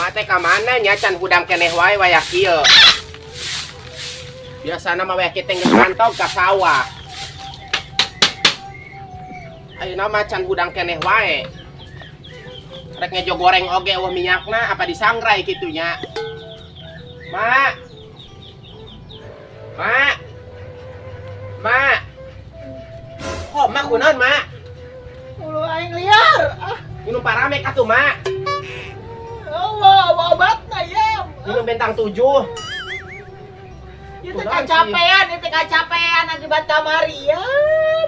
Emak teh ka mana nya can hudang keneh wae wayah kieu. Biasana mah wayah kieu teh geus mantog ka sawah. Ayeuna mah can hudang keneh wae. Rek ngejo goreng oge eueuh minyakna apa disangrai kitu nya. Mak. Mak. Mak. Oh, mak kunaon, Mak? Ulu aing liar. Ah, Minum paramek atuh, Mak. Allah, obatna ya. Minum bentang 7. Ieu teh kacapean, ieu teh kacapean akibat kamari ya,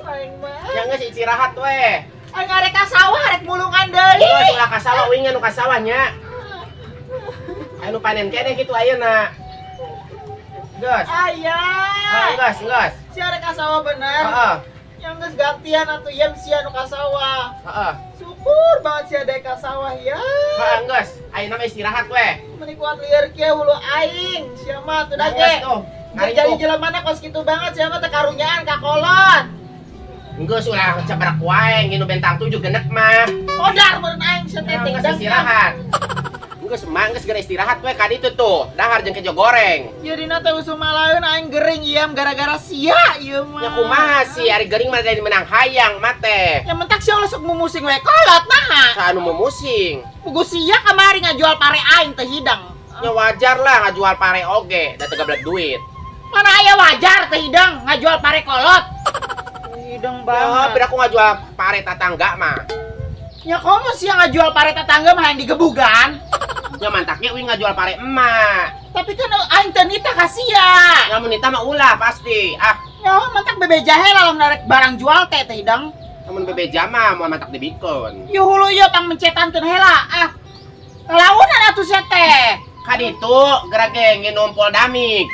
aing mah. Ya geus istirahat we. Aing arek ka sawah arek mulungan deui. Geus ulah ka sawah uing nu ka sawah nya. Aya nu panen keneh kitu ayeuna. Geus. Aya. Heeh, geus, geus. Si arek ka sawah bener. Heeh. Yang geus gantian atuh yem sia nu ka sawah. Heeh. Syukur banget sia daek ka sawah ya. Heeh, geus. Ayeuna mah istirahat we. Meni kuat lieur kieu hulu aing. Sia mah atuh da Geus ge. tuh. Jadi jelemana kos kitu banget sia mah teh karunyaan ka kolot. Geus ulah cabrak wae nginum bentang 7 genek mah. Modar meureun aing sia teh Geus istirahat. Geus mah geus geura istirahat we ka ditu tuh. Dahar jeung kejo goreng. Jadina teh usum malaeun aing gering ieu gara-gara sia ieu mah. Ya kumaha sih ari gering mah dari menang hayang mah teh. Ya mentak sia ulah sok mumusing we kolot naha. Saha anu mumusing? Pugu sia kamari ngajual pare aing teh hidang. Ya wajar lah ngajual pare oge da teu gablek duit. Mana aya wajar teh hidang ngajual pare kolot. Hidang Ya, pira aku ngajual pare tatangga mah. Ya komo sia ngajual pare tatangga mah yang digebugan. Ya mantaknya uing ngajual pare emak. Tapi kan aing teu nita ka sia. Ya mun nita mah ulah pasti. Ah, Ya mantak bebeja heula lamun narek barang jual teh teh hidang. Mun bebeja mah moal mantak dibikeun. Yo hulu ieu pang mencetankeun heula. Ah. Launan atuh sia teh. Ka ditu geura ge nginum Poldamik.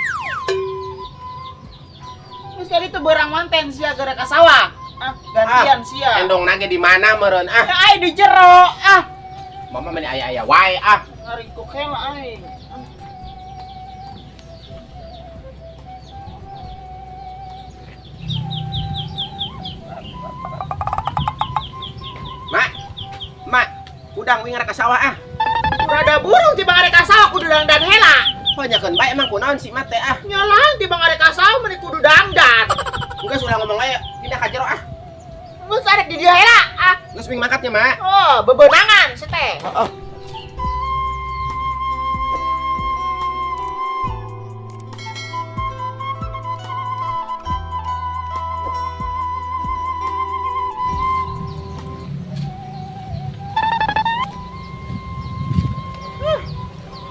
Geus kali itu beurang manten sia geura ka sawah. Ah, gantian sia. Endong nage di mana meureun ah. Ya aing di jero ah. Mama meni aya-aya wae ah. Ngaringkuk heula aing. Mak. Mak, udang uing arek ka sawah ah. Rada burung tiba arek ka sawah kudu dangdan heula. Oh nyakeun bae emang kunaon si mak teh ah. Nyalah tiba arek ka sawah meni kudu dangdan. Geus ulah ngomong wae, pindah ka jero ah. Geus arek di dieu heula ah. Geus wing mangkatnya, Mak. Oh, bebenangan si teh. Heeh.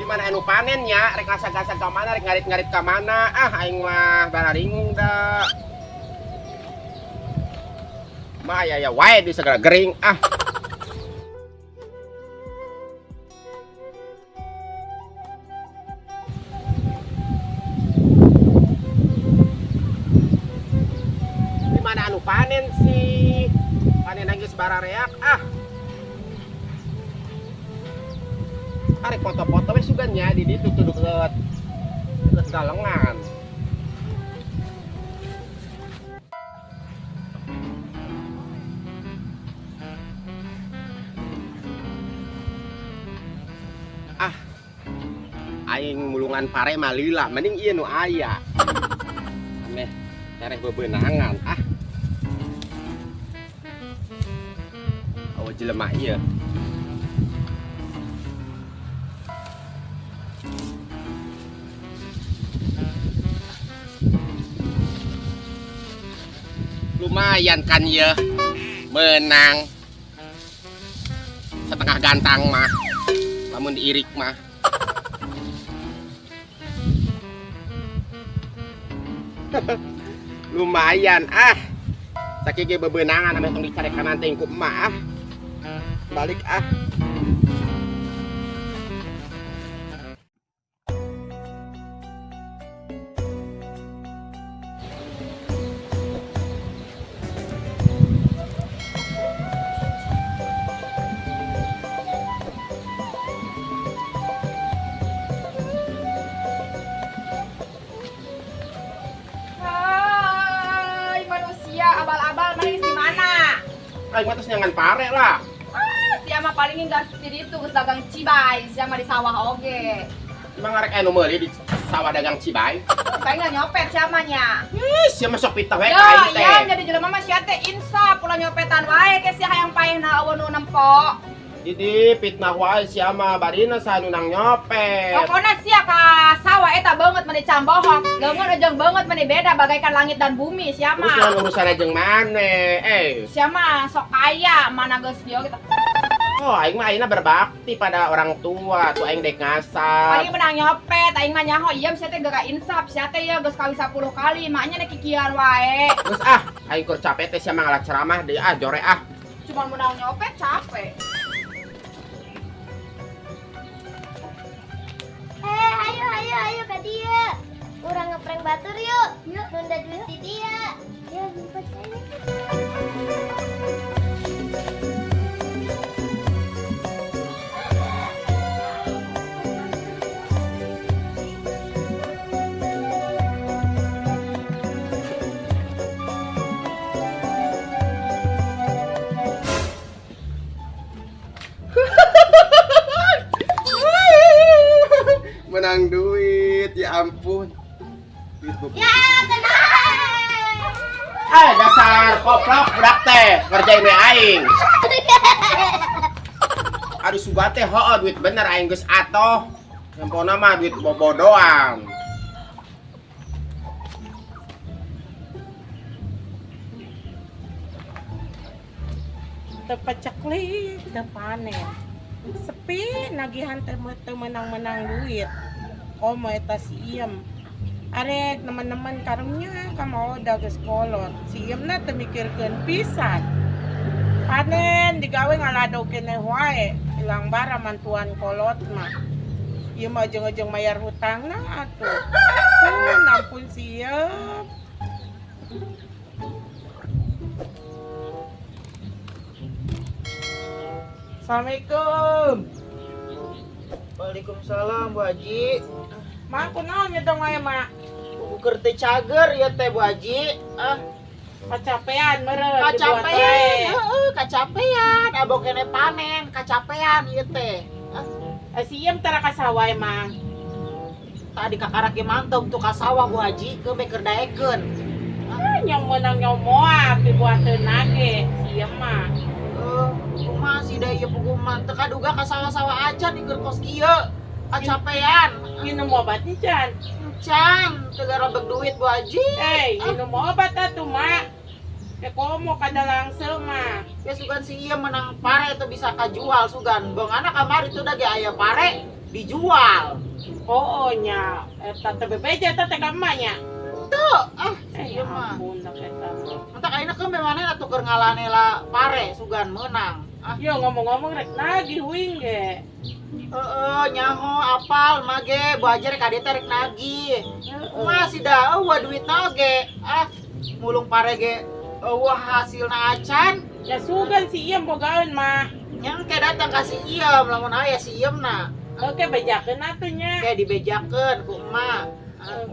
Di mana anu panen nya, rek ngasag-ngasag ka mana, rek ngarit-ngarit ka mana. Ah, aing mah bararingung da. Mah aya aya wae di segala gering ah. Di mana anu panen sih? Panen lagi sebarareak ah. Arek foto-foto we sugan nya di ditu tuh deket deket galengan. Ah, aing mulungan pare mah lila, mending ieu nu aya. Ameh tereh bebenangan ah. Oh jelema ieu. Lumayan kan ya, menang setengah gantang mah, lamun diirik mah. Lumayan ah, sakieu ge bebenangan ame tong dicarekan teh ku emak ah. Balik ah. Abal-abal manis di mana? Aing mah terus nyangan pare lah. Ah, si Sia mah paling geus di ditu geus dagang cibay, sia mah di sawah oge. Emang ngarek anu meuli di sawah dagang cibay? Paling nggak nyopet sia mah nya. Ih, sia mah sok pitah we Ya, ka aing teh. ya jadi jelema mah sia teh insaf ulah nyopetan wae ke sia hayang paehna eueuh nu nempo. Jadi fitnah wae sia mah barina sa nu nang nyopet. Pokoknya sia ka sawah eta banget meni cambohong. Leungeun jeung banget meni beda bagaikan langit dan bumi sia Terus mah. naon urusanna jeung maneh? Eh, Sia mah sok kaya mana geus dia gitu. oh aing mah ayeuna berbakti pada orang tua, tuh aing dek ngasap. Paling menang nyopet, aing mah nyaho ieu sia teh geura insaf, sia teh ya geus kawin 10 kali, maknya nek kikian wae. Terus ah, aing keur capek teh sia mah ngalah ceramah deui ah, jore ah. Cuma menang nyopet capek. Eh, ayo ayo ayo ke dia. Urang ngeprank batur yuk. Yuk, nunda duit di dia. Ya, lupa saya. Menang duit, ya ampun. Duit Ya, tenang. Eh, dasar koplok budak teh ngerjain we aing. Aduh suga teh hooh duit bener aing geus atoh. Sempona mah duit bobodoan. Teu paceklik, teu panen. Sepi nagihan teh teu menang-menang duit. Komo eta si Iem. Arek nemen-nemen karunya ka maoda geus kolot. Si Iem na teu mikirkeun pisan. Panen digawe ngalado keneh wae. Ilang bara mantuan kolot mah. Ieu mah ujung-ujung mayar hutangna atuh. Pun ampun si Iem. Assalamualaikum. Waalaikumsalam Bu Haji. Mak, kunaon nyedong wae, Mak? Ukur teh cager ya teh Bu Haji. Ah, Kacapean meureun dibuat kacapean, wae. heeh, kacapean. Abok kene panen, kacapean ieu teh. Ah, Eh, si Iem tara ka sawah emang. Tadi kakarak ge mantep tuh ka sawah Bu Haji ke keur daekeun. Ah, nyong meunang nyomoa dibuateun ge si Iem mah. Kumaha sih da ieu puguman teu kaduga ka sawah-sawah acan ieu keur kos kieu. Kacapean. Minum obat can. Can, teu garobek duit Bu Haji. Eh, minum obat atuh, Mak. Ya komo kada langsung mah. Ya sugan si ieu menang pare teu bisa kajual sugan. Beungana kamari tuh da ge aya pare dijual. Oh, nya eta teh bebeja eta teh ka emak nya. Teu, ah, Eh, ieu ya mah. ampun dak eta mah. Entak ayeuna keun maneh atuh keur ngalane la pare sugan meunang. Ah, Yo ngomong-ngomong rek nagih uing ge. heeh, nyaho apal mage Bu Haji rek ka dieu teh rek nagih. Heeh. Kumaha sih da eueuh duitna oge. Ah, mulung pare ge eueuh hasilna acan. Ya sugan si Iem bogaeun mah. Nya engke datang ka si Iem lamun aya si Iem na. Oke, bejakeun atuh nya. Engke dibejakeun ku emak. Ah,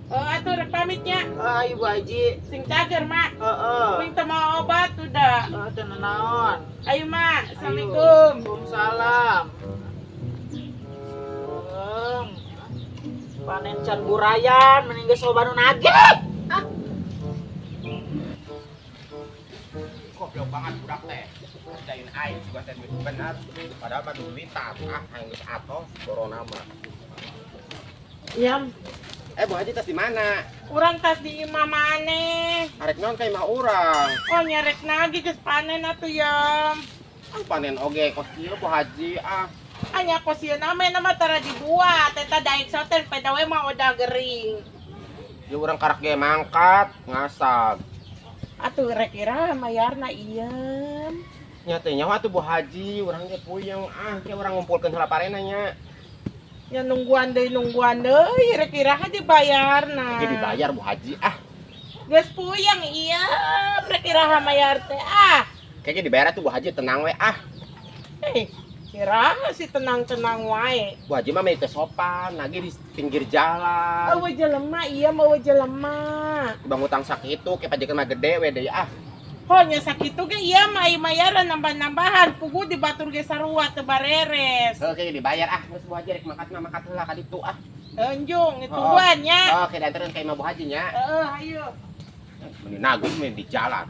Oh, atuh rek pamitnya. ayo Bu Haji. Sing cager, Mak. Heeh. Uing teu mau obat udah. Heeh, teu naon. Ayo, Mak. Assalamualaikum. Waalaikumsalam. Panen can burayan mending geus loba nu nagih. Ah. Goblok banget budak teh. Ngerjain aing juga teh duit bener. Padahal mah duitan. Ah, aing geus atoh corona mah. Yam, Eh, Bu Haji tas di mana? urang tas di imah maneh. Arek naon ka imah urang? Oh, nyarek nagih geus panen atuh, Yam. Ah, panen oge kos kieu Bu Haji ah. Anya kos ieu nama nama tara dibuat. Eta daek soten peda we mah udah gering. Ya urang karak ge mangkat ngasag. Atuh rek ira mayarna iem. Nya teh nyawa atuh Bu Haji, urang ge puyeng ah, ke urang ngumpulkeun heula parena nya. Ya nungguan deui rek iraha dibayarna. Ge dibayar Bu Haji ah. Geus puyeng iem rek iraha mayar teh ah. Kayaknya dibayar tuh Bu Haji tenang we ah. Eh, iraha sih tenang-tenang wae. Bu Haji mah teh sopan, lagi di pinggir jalan. Eueuh jelema ieu mah eueuh jelema. Bang utang sakitu ke pajekan mah gede we deui ah. Ho nya sakitu ge ieu mah aya mayaran nambah-nambahan pugu di batur ge sarua teu bareres. Oke dibayar ah geus Bu Haji rek makat mah makat heula ka ditu ah. Enjung ditungguan nya. Oke diantereun ka imah Bu Haji nya. Heeh ayo. Meni nagih meni di jalan.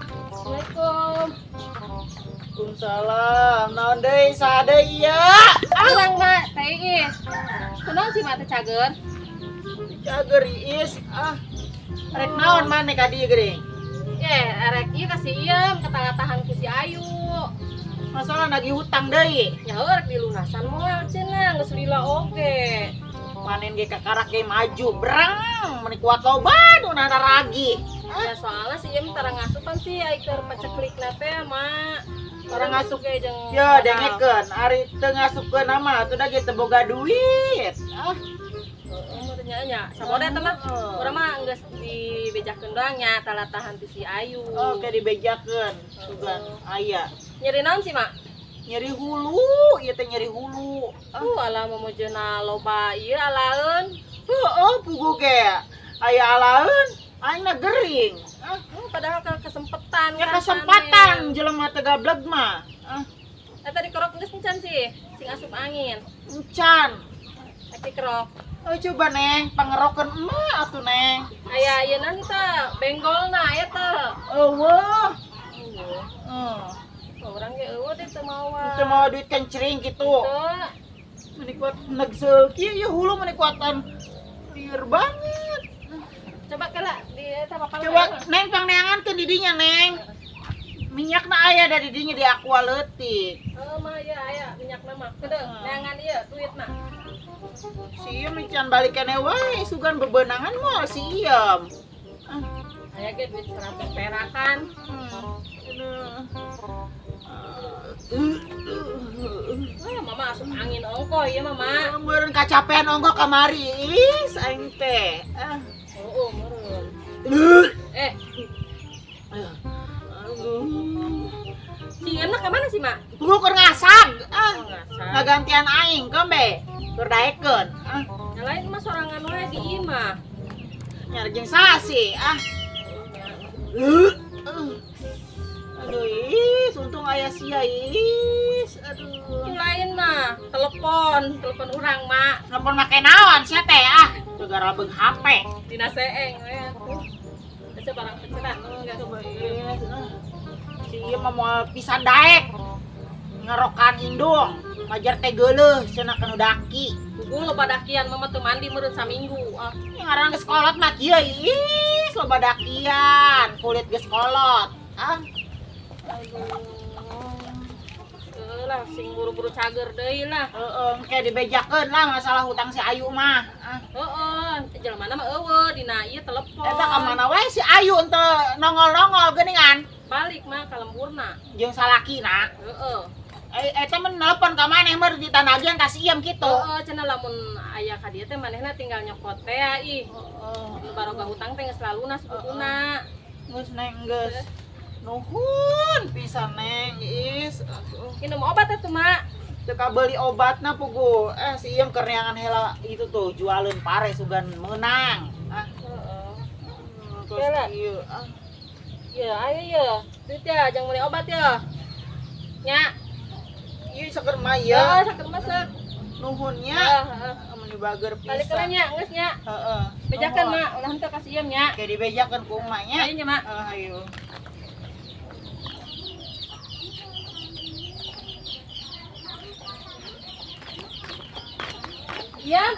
Assalamualaikum. Waalaikumsalam. Naon deui saha deui ieu? Urang mah Teh Iis. Kunaon sih mah teh cager? Cager Iis ah. Rek naon maneh ka dieu geuning? Ye, rek ieu ka si Iem katalatahan ku si Ayu. Masalah nagih hutang deui. Nya heuh rek dilunasan moal cenah geus lila oge. Panen ge kakarak ge maju brang meni kuat loba nu naragi. Ya soalnya si Iem tara ngasupan sih ai keur paceklikna teh mah. Tara ngasup ge jeung ya dengekeun ari teu ngasupkeun mah atuh da ge teu boga duit. Ah heeh nya nya saboda eta mah urang mah geus dibejakeun doang nya talatahan ti si Ayu. Oke dibejakeun sugan aya. Nyeri naon sih mak? Nyeri hulu, ieu teh nyeri hulu. Alah momojena loba ieu alaeun. Heeh, pugu ge. Aya alaeun, aing na gering. Ah, padahal kesempetan. Ya kesempatan jelema teu gableg mah. Ah. Eta dikerok geus encan sih, sing asup angin. Encan. Eta dikerok. Oh coba neng, pangerokeun emak atuh neng. Aya ieu naon teh, benggolna aya teh. Eueuh. Heeh. Orang ge eueuh teh teu mawa. Teu mawa duit kencring kitu. Teu. Meni kuat negseul kieu ieu hulu meni kuatan lieur banget. Coba kela di eta bapak. Coba neng pangneangankeun di dinya neng. Minyakna aya da di dinya di aqua leutik. Heuh mah aya aya minyakna mah. Kedeung neangan ieu duitna. Si Iem can balik keneh wae sugan bebenangan moal si Iem. Aya ge duit 100 perakan. Wah, mama asup angin ongko ieu mama. Meureun kacapean ongko kamari is aing teh. Ah. Heueuh meureun. Eh. Aduh. Si Iem ka mana sih, Mak? Tunggu keur ngasag. Ah. Ngasag. Ngagantian aing keun be. Keur daekeun. Ah. Yang lain mah sorangan wae di imah. Nyari jeung sasi ah. Aduh, is, untung aya sia, is. Aduh. Itu lain mah, telepon, telepon urang, Mak. Telepon make naon sia teh ah? Gara beung HP. Dina seeng we atuh. Geus barang peceran geus. Coba is. Si ieu mah moal pisan daek. Ngerokan indung, majar teh geuleuh cenah kanu daki. Pugu loba dakian mama teu mandi meureun saminggu. Ah, ngaran geus kolot mah kieu, is, loba dakian, kulit geus kolot. Ah. Aduh. Lah sing buru-buru cager deui lah. Heeh, engke dibejakeun lah masalah hutang si Ayu mah. Ah. Heeh, jelema mah eueuh dina ieu telepon. Eta ka mana wae si Ayu ente nongol-nongol geuningan. Balik mah ka lemburna. Jeung salakina. Heeh. Eta mah nelpon ka maneh meur ditanagian ka si Iem kitu. Heeh, cenah lamun aya ka dieu teh manehna tinggal nyokot teh ih. Heeh. Nu baroga hutang teh geus lalunas kuduna. Geus neng geus. Nuhun pisan neng is. Aduh. Minum obat atuh mak. Teu kabeuli obatna pugu. Si Iem keur neangan heula itu tuh jualeun pare sugan meunang. Ah. Heeh. Terus ieu ah. Ieu ayo ieu. Duit ya jang meuli obat ya. Nya. Ieu saker mah ieu. Heeh, saker mah seuk. Nuhun nya. Heeh. Meuni bager pisan. Balik heula nya, geus nya. Heeh. Bejakeun mak, ulah henteu ka si Iem nya. Oke dibejakeun ku emak nya. Ayo nya mak. Heeh, ayo. Iya.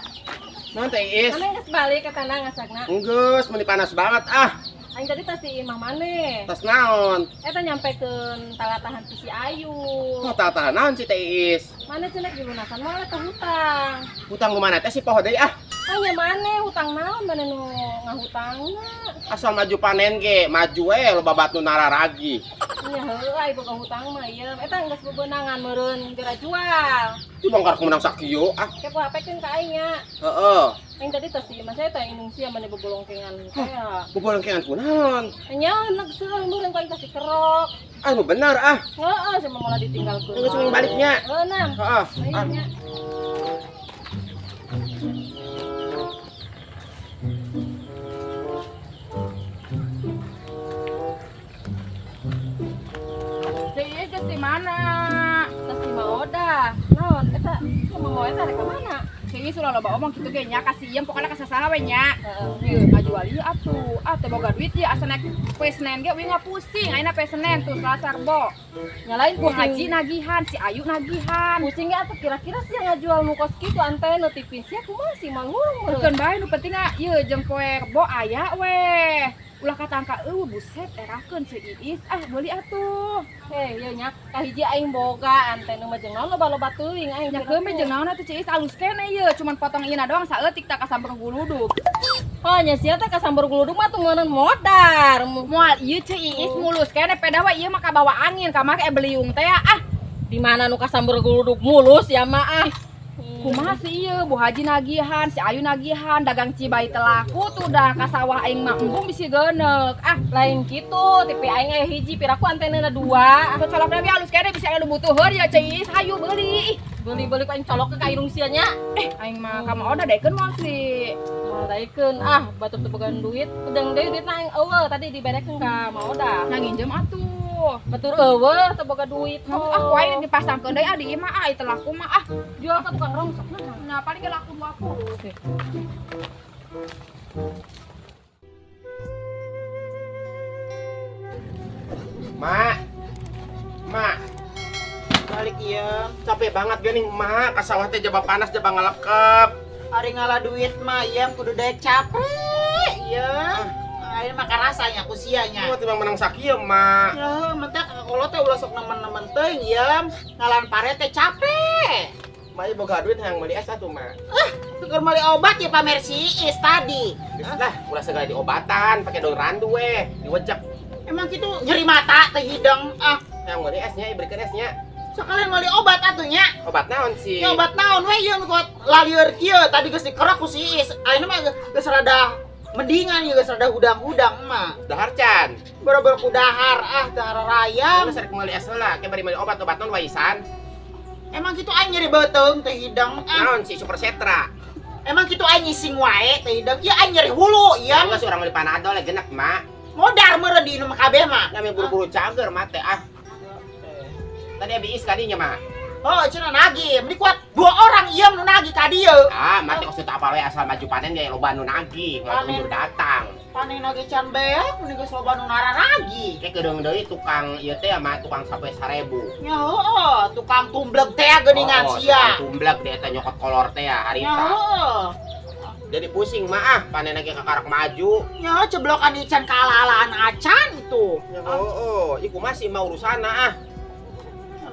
Naon teh Is? Maneh geus balik ka tanah ngasagna? Geus, meuni panas banget ah. Aing tadi tas di imah maneh. Tas naon? Eta nyampekeun talatahan ti si Ayu. Oh, talatahan naon si Teh Is? Maneh cenah dilunasan moal eta hutang. Hutang nu mana teh si poho deui ah? Tanya maneh hutang naon maneh nu ngahutangna? Asal maju panen ge, maju we loba bat nu nararagi. Nya heueuh ai boga hutang mah ieu. Eta geus bebenangan meureun geura jual. Itu bangkar menang sakieu ah. Kepo hapekeun ka aing nya. Heeh. Aing tadi tos ieu mah saya teh indung sia mane bebolongkengan teh. Bebolongkengan kunaon? Nya enak seueuh meureun ku aing teh dikerok. Ah, nu bener ah. Heeh, sama malah ditinggalkeun. Geus mending baliknya. Heeh, nam. Heeh. Ayo nya. Di mana? Tas di Maoda. Naon eta? Mau eta rek ka mana? Ceu sulah loba omong kitu ge nya ka si Iem pokona ka sasaha we nya. Heeh. Ieu ngajual ieu atuh. Ah teu boga duit ieu asa naik poe Senen ge uing pusing. Ayeuna poe Senen tuh Selasa Rebo. Nyalain Bu Haji nagihan, si Ayu nagihan. Pusing ge atuh kira-kira sia ngajual nu kos kitu antena TV sia kumaha sih mangurung meureun. Keun bae nu penting ah ieu jeung poe Rebo aya we. Ulah katangka eueuh buset erakeun Ceu Iis ah beuli atuh. Heh, ieu nya kahiji aing boga antena mah jeung naon loba-loba teuing aing. Nya keun jeung naon atuh Ceu Iis alus keneh ieu cuman potong ieuna doang saeutik tak kasamber guludug. Oh nya sia teh kasamber guludug mah tuh meureun modar. Moal ieu Ceu Iis mulus keneh peda we ieu mah kabawa angin kamari beliung teh ah. Di mana nu kasamber guludug mulus ya mah ah. Kumaha sih ieu Bu Haji nagihan, si Ayu nagihan, dagang cibay teu laku tuh dah ka sawah aing mah embung bisi geuneuk. Ah, lain kitu, TV aing aya hiji piraku antenana dua. Atuh colokna ge alus keneh bisa anu butuheun ya Ceu Iis, hayu beuli. Beuli-beuli ku aing colok ke ka irung sia nya. Aing mah ka Maoda daekeun moal sih. Moal daekeun ah, batur teu boga duit. Pedeng deui duitna aing eueuh tadi diberekeun ka Maoda. Nah nginjem atuh. Batur eueuh teu boga duit. Ah, ku aing dipasangkeun deui ah di imah ah, teu laku mah ah. Jual ka tukang rongsok nah. Nah, paling ge laku 20. Mak. Mak. Balik ieu. Capek banget geuning mak, ka sawah teh jaba panas jaba ngalekep. Ari ngalah duit mah ieu kudu daek capek ieu. Ayeuna mah karasanya ku sia nya. Wah, timbang menang sakieu mak. Heuh, mentak kolot teh ulah sok nemen-nemen teuing ieu. Ngalan pare teh capek. Mak ieu boga duit hayang meuli es atuh mak. Ah, keur meuli obat ya pamer si Iis tadi. Geus lah, ulah segala diobatan, pake daun randu we, diwejek. Emang kitu nyeri mata teh hidung ah. Hayang meuli esnya, berikan esnya. Sekalian meuli obat atuh nya. Obat naon sih? Ya obat naon we ieu nu lalieur kieu tadi geus dikerok ku si Iis. Ayeuna mah geus rada mendingan ieu geus rada hudang-hudang mah. Dahar can. Boro-boro ku dahar ah, dahar rayam. Geus rek meuli es heula, ke bari meuli obat, obat naon waisan. Emang kitu aing nyeri beuteung teh hidung ah. Naon sih super setra? Emang kitu aing ngising wae teh hidung. Ieu aing nyeri hulu ieu. Geus urang meuli Panadol genek mak. Modar meureun diinum kabeh mah. Nami buru-buru cager mah teh ah. Tadi abi Iis kadinya mah. Oh, cenah nagih. Meni kuat dua orang ieu nu nagih ka dieu. Ah, mati kos teu apal we asal maju panen ge loba nu nagih, ulah mundur datang. Panen nagih can beak, meni geus loba nu nararagih. Ke kedeung deui tukang ieu teh mah tukang sampai 1000. Nya heueuh, tukang tumbleg teh geuningan sia. Tukang tumbleg dia teh nyokot kolor teh harita. Nya heueuh. Jadi pusing mah ah, panen lagi kakarak maju. Nya ceblokan ican kaala-alaan acan itu. Ya heueuh, ieu kumaha sih mah urusana ah.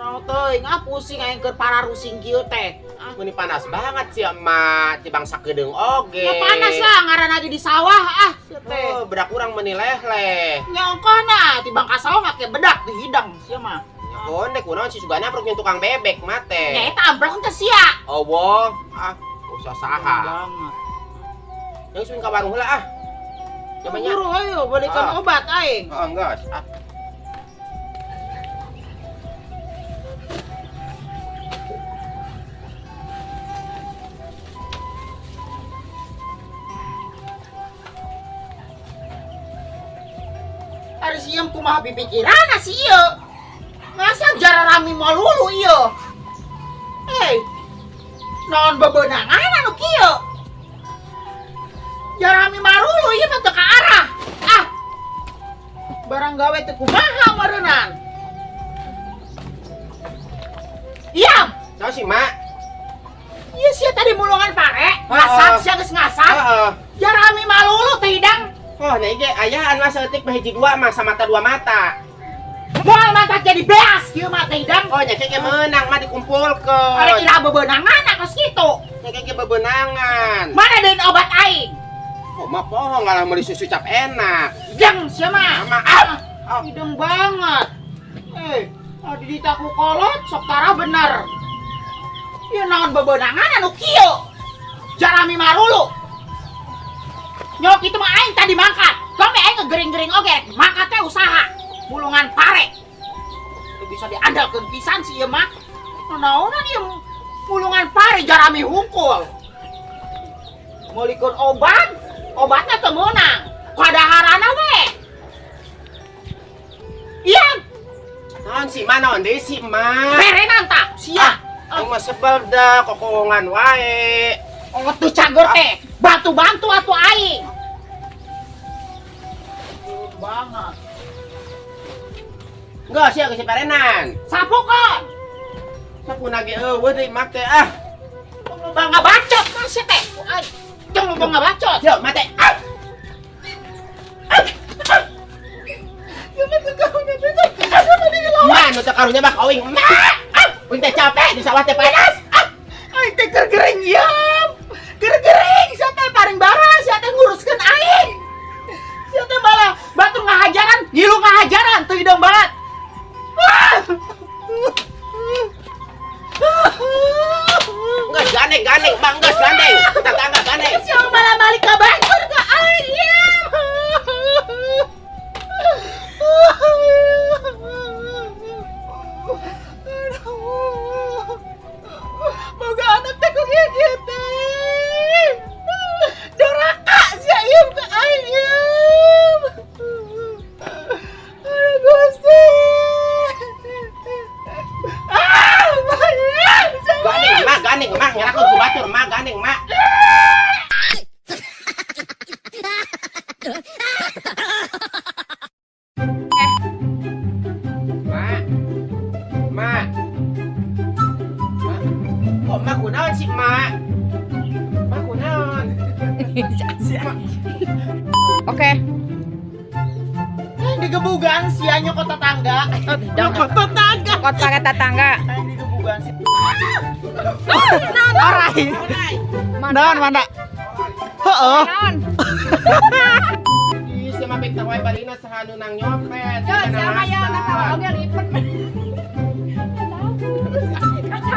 Naon teuing ah pusing aing keur pararusing kieu teh. Ah, meuni panas banget sih emak, tibang sakedeung oge. Ya panas lah ngaran lagi di sawah ah sia teh. Oh, bedak urang meuni leh-leh. Nya ongkohna tibang ka sawah make bedak dihidang sia mah. Nya konde kunaon si sugana amprok jeung tukang bebek mah teh. Nya eta amprok teh sia. Oh, ah usah saha. Banget. Yang suing ka warung heula ah. Namanya buru ayo belikan obat aing. Heeh, geus. Ah. Ari sieum kumaha pipikiranna si ieu. Masa jararami malulu ieu. Hei. Naon bebenangan anu kieu? Jarami marulu ieu mah teu ka arah. Ah. Barang gawe teu kumaha mareunan. Iam. Naon sih, Mak? Ieu sia tadi mulungan pare, ngasak sia geus ngasak. Heeh. Jarami malulu teh hidang. Oh, nah iki ayaan mah saeutik mah hiji dua mah samata dua mata. Moal mata jadi beas kieu mah teh hidang. Oh, nya ge meunang mah dikumpulkeun. Ari kira bebenangan kos kitu. Nya ge bebenangan. Mana deun obat aing? Oh, mah poho ngalah meuli susu cap enak. Hidang sia mah. Sama ah. Hidang banget. Di ditaku kolot sok tara bener. Ieu naon bebenangan anu kieu. Jarami marulu. Nyok itu mah aing tadi mangkat. Gome aing ngegering-gering oge, mangkat teh usaha. Mulungan pare. Teu bisa diandalkeun pisan si ieu mah. Naonan ieu mulungan pare jarami hungkul. Meulikeun obat, obatna teu meunang. Kadaharana we. Iya. Naon sih ma, naon deui sih ma? Berenan tak sia. Aing mah sebel dah kokongan wae. Oh tuh cager teh, bantu-bantu atuh aing. Banget. Enggak sia geus perenan. Sapukeun. Sapu nage eueuh deui mak teh ah. Loba ngabacot mah sia teh. Aing. Jeung loba ngabacot. Yo mate. Ah. Ma, nu teu karunya mah ka uing. Ma. Ah, uing teh capek di sawah teh panas. Ah. Aing teh keur gering yam. Keur gering sia teh paring bara sia teh nguruskeun aing. Sia teh malah batur ngahajaran, ngilu ngahajaran teu hideung banget. Enggak gandeng, gandeng, Bang, geus gandeng. Tetangga gandeng. Sia malah balik ka batur ka aing yam. Moga anak teh ku kieu teh. Doraka sia ieu ka aing ieu. Aduh Gusti. Ah, Gandeng, mak, gandeng, mak, nyerakeun ku batur, mak, gandeng, mak. Mak. Mak. Mak. Kok mak kunaon sih, mak? Mak kunaon? Oke. Digebugan sia nyokot tetangga. Nyokot tetangga. Nyokot pakai tetangga. Digebugan sih. Orai. Naon mana? Heeh. Naon? Ih, sia mah pinter wae barina saha nu nang nyopet. Yo, siapa ya masalah oge lipet.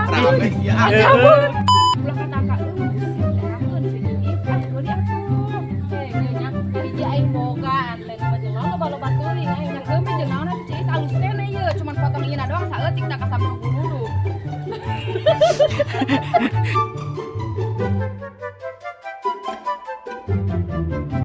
Rame sia. Cabut. Ulah kata ka eueuh si Iis ah meuli atuh. Heh, ieu nya hiji aing boga antena mah jeung naon loba-loba teuing aing Nya keumi jeung naon atuh Ci Iis alus keneh ieu, cuman potong ieu doang saeutik tak kasaburu-buru.